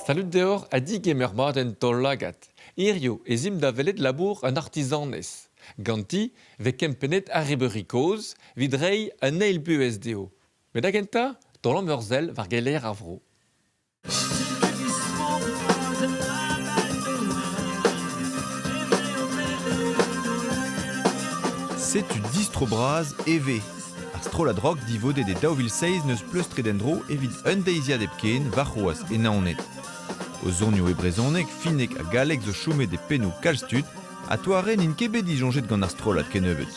Salud deoc'h ha digemer mat en taol-lagad. Hiziv ez imp da welet labour un artizanez. Ganti 'vez kempennet arrebeuri kozh evit reiñ un eil buhez dezho. Met da gentañ, taolomp ur sell war geleier ar vro. Setu distro-bras Eve. Ar strollad rock divodet e 2007 n'eus pleustret en-dro evit un deiziad hepken warc'hoazh e Naoned. O zonioù e brezhoneg, finneg ha galleg zo chomet e pennoù kalz tud ha toare n'int ket bet disoñjet gant ar strollad kennebeut.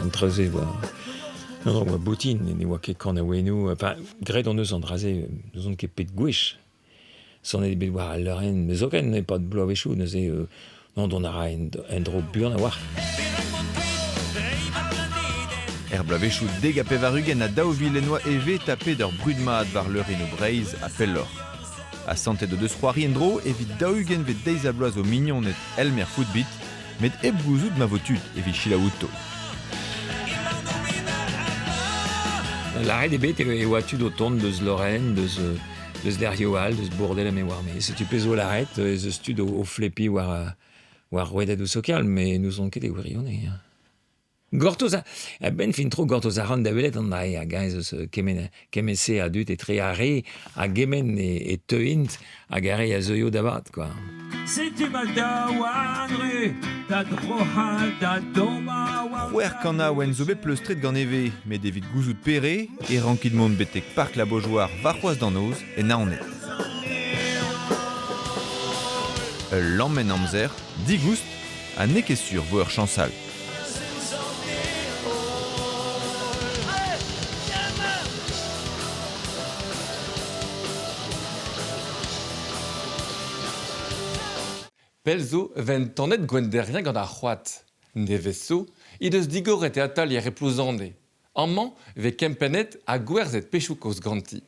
An dra-se oa non, non, oa boutin, ne oa ket kanaouennoù. Enfin, graet hon eus an dra-se, n'ouzon ket pet gwech. Sonet eo bet war al leurenn, met zoken e-pad bloavezhioù neuze non, dont a ra en-dro buan a-walc'h. Er bloavezhioù 90 ha 2000 en oa ivez tapet ur brud mat war leurennoù Breizh ha pelloc'h. Asantet o deus c'hoari en-dro evit daou-ugentvet deiz-ha-bloaz o mignoned Elmer Footbeat, met hep gouzout ma vo tud evit selaou outo. Lâret eo bet e oa tud o tont deus Lorraine, deus, deus lec'hioù all, deus Bourdel ha me oar-me. Setu pezh zo lâret, ez eus tud o, o flepiñ war, war rouedadoù sokial, met n'ouzon ket e gwirionez. Gortoz a, a-benn fin tro gortoz a ran da welet an dra hag eñ ez eus kement, kement-se a dud etre ar re a gement e, e teuint hag ar re a zeuio da vat quoi. Setu ma daouarn ru da droc'hañ da dommañ war C'hwec'h kanaouenn zo bet pleustret gant eve, met evit gouzout pere e rankit mont betek Park La Beaujoire warc'hoazh da noz e Naoned. Ul lamm en amzer, digoust, ha n'eo ket sur 'vo ur chañs all. Pell zo e vent tanet Gwenderien gant ar c'hoad. Nevez zo he deus digoret e atalier e Plouzane. Amañ e vez kempennet ha gwerzhet pezhioù kozh ganti.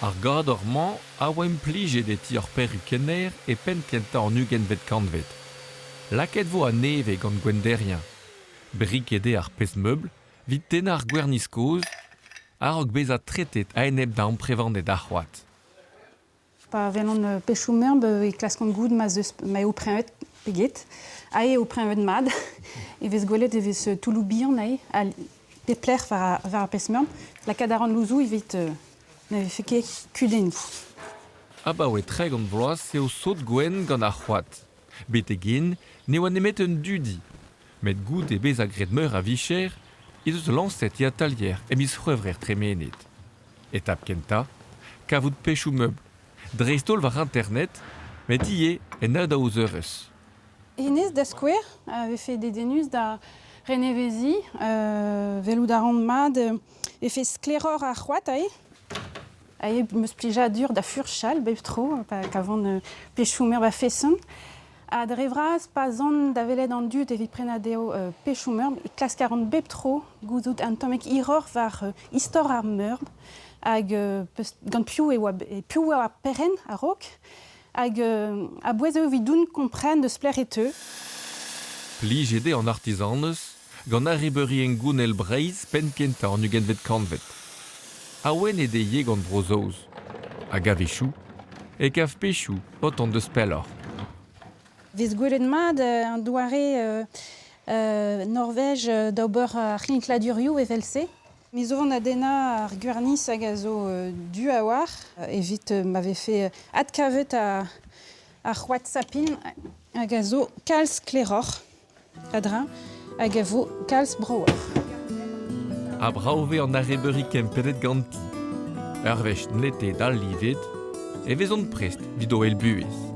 Ar gador-mañ a oa implijet e ti ur perukenner e penn-kentañ an ugentvet kantved. Lakaet 'vo a-nevez gant Gwenderien. Briket eo ar pezh meubl evit tennañ ar gwerniz kozh a-raok bezañ tretet a-enep da amprevaned ar c'hoad. Pa welan pechoù meurb e klaskan goût ma 'z eus ma eo preñvet pe get. Aze eo preñvet mat. E vez gwelet e vez toulloù bihan aze, ha pep lec'h war ar pezh meurb. Lakaat a ran louzoù evit na vefe ket kudennoù. Abaoe 30 vloaz eo sot Gwenn gant ar c'hoad. Betek-hen ne oa nemet un dudi. Met goude bezañ graet meur a vicher he deus lañset he atalier e miz C'hwevrer tremenet. Etap kentañ, kavout pezhioù meubl, dreist-holl war internet, met ivez en adaozerezh. Hennezh, da skouer, a vefe dedennus da reneveziñ, welout a ran mat e vefe sklaeroc'h ar c'hoad aze. Aze 'm eus plijadur da furchal bep tro pa kavan pezhioù meur a feson. Ha dre vras, pa 'z an da welet an dud evit prenañ dezho pezhioù meurb, klask a ran bep tro gouzout un tammig hiroc'h war istor ar meurb hag gant piv e oa piv oa perc'henn a-raok hag a-bouez eo evidoun kompren deus pelec'h e teu. Plijet eo an artizanez gant arrebeuri hengounel Breizh penn-kentañ an ugentvet kantved. Awenet eo ivez gant Bro-Saoz hag a-wechoù e kav pezhioù o tont deus pelloc'h. Vez gwelet mat un doare Norvej d'ober ar c'hinkladurioù evel-se. Me zo vont da dennañ ar gwernis hag a zo du a-walc'h evit ma vefe adkavet ar c'hoad sapin hag a zo kalz sklaeroc'h a-dreñv hag a vo kalz bravoc'h. Ha brav 'vez an arrebeuri kempennet ganti. Ur wech netet ha livet e vezont prest evit o eil buhez.